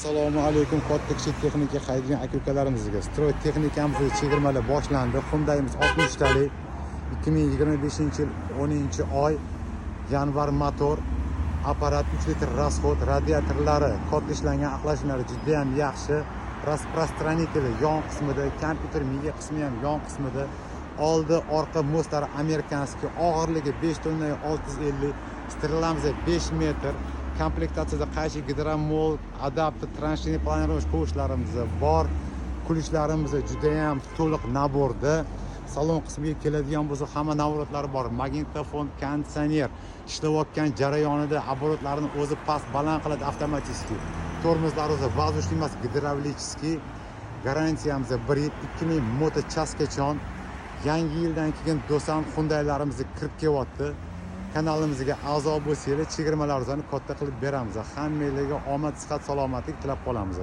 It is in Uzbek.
Assalomu alaykum, katta kichik texnika haydagan aka ukalarimizga. Stroy texnikamizda chegirmalar boshlandi. Hyundai'miz 60 talik 2025 yil 10-oy, yanvar, motor apparat, 3 litr расход, radiatorlari katta ishlangan, охлаждение lari juda ham yaxshi, распространители yon qismida, kompyuter miya qismi ham yon qismida, oldi orqa мост lari американский, og'irligi 5 tonna 650, стрела miz 5 metr, komplektatsiyada qaychi, гидромолот, adapter, траншейный планировочный ковш larimiz bor, ключ larimiz judayam to'liq набор da. Salon qismiga keladigan bo'lsa, hamma наворот lari bor: magnitofon, konditsioner, ishlayotgan jarayonida оборот larni o'zi past baland qiladi avtomatически, tormozlar o'zi воздушный emas, гидравлический. Garantiyamiz 1 yil, 2000 моточас gacha. Yangi yildan keyin Dosan, Hyundailarimiz kirib kelyapti. Kanalimizga a'zo bo'lsanglar, chegirmalarimizni katta qilib beramiz. Hammanglarga omad, sihat, salomatlik tilab qolamiz.